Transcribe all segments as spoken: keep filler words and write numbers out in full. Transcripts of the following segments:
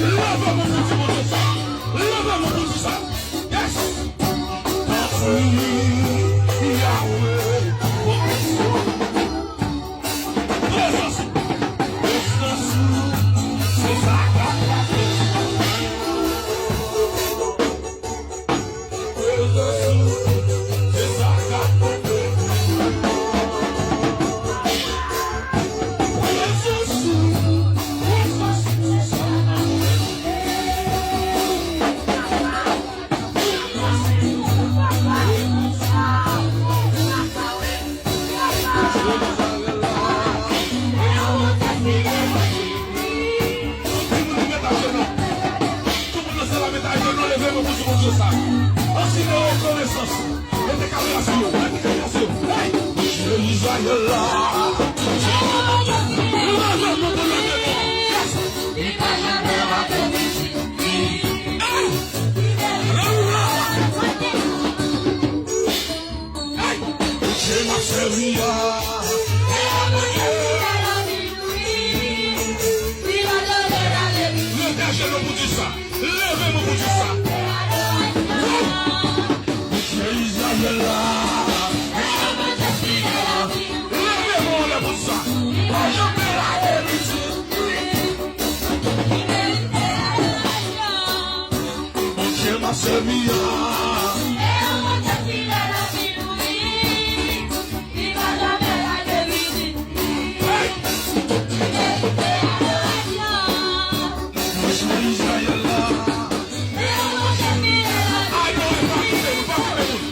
Leve men pou di Bondye sa. Leve men pou di sa. Yes. Tanpri, Yahweh. Prezans ou. Prezans ou. Se sa k ap Tout moun nan sal la, mete ajenou, leve men pou di Bondye sa. An siy de rekonesans. Mete kale a sou yo, mete kale a sou yo. Hey! Bondye Izrayèl la. Leve men pou leve men. Yes! Hey! Alelouya! Hey! Bondye m ap sèvi a. Leve ajenou pou di sa. Leve men pou di sa. Bondye Izrayèl la. Leve men anlè pou di sa. Pa janm lage li di. Bondye m ap sèvi a. Hey! Bondye Izrayèl la. Adore, pa kite nou, pa kite nou.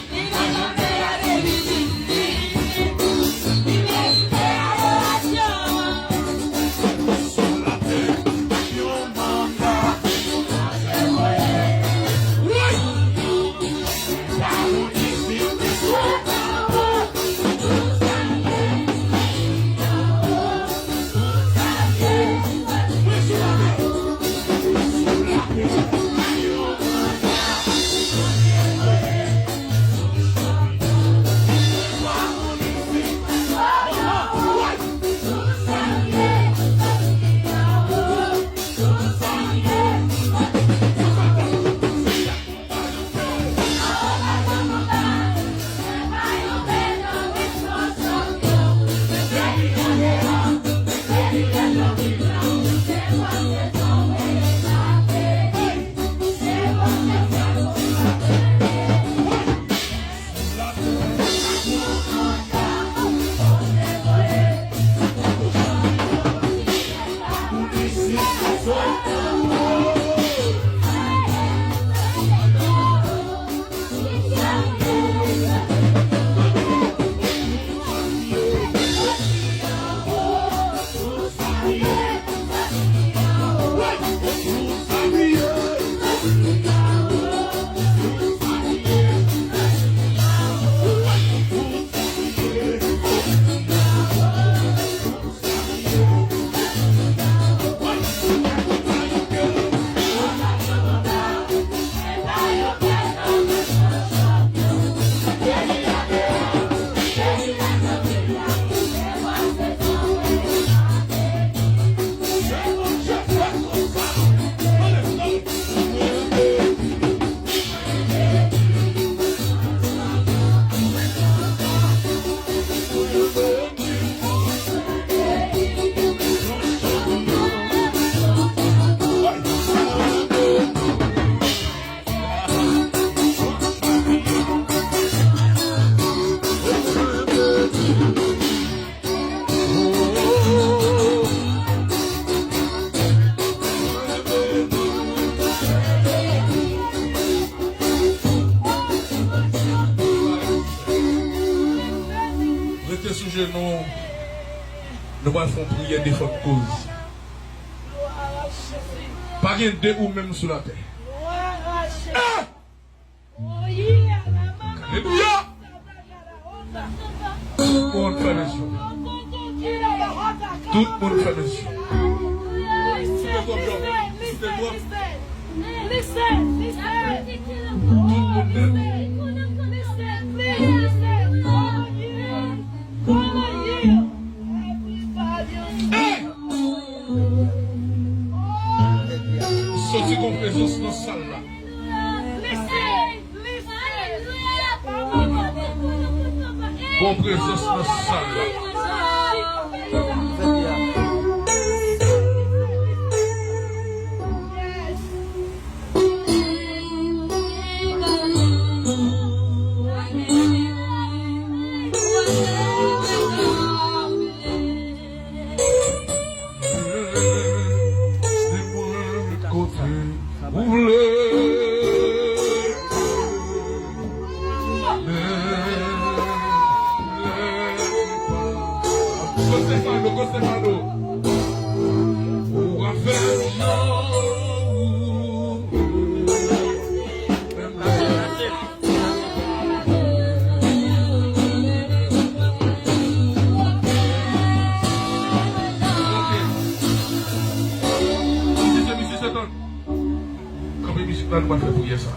Rete sou jenou, nou pral fè yon priyè defans koz. Pa gen de ou menm sou latè. Ah! Alelouya! Tout moun fèmen je w. Tout moun fèmen je w. Kite twòp, twòp. Kite twòp. Tout moun nèt. Hey! Santi gon prezans nan sal la. Gon prezans nan sal la. Di mwen kote ou vle. Stefano, Stefano. Ou ka fè m jan ou vle. Misye, misye, tann. Kanpe mizik la, nou pral fè priyè sa.